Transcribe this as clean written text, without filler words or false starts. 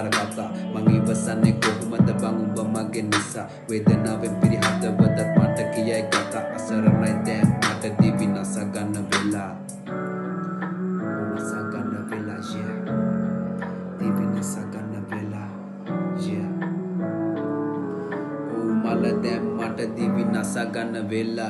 සංසාර කතා. මං ඉවසන්නේ කොහොමද බං උඹ මගේ නිසා? වේදනාවෙන් පිරි හදවතත් මට කියයි කතා. අසරණයි දැන් මට දිවි නසා ගන්න වෙලා. නසා ගන්න වෙලා, yeah. දිවි නසා ගන්න වෙලා, yeah. ඔව් මල, දැන් මට දිවි නසා ගන්න වෙලා.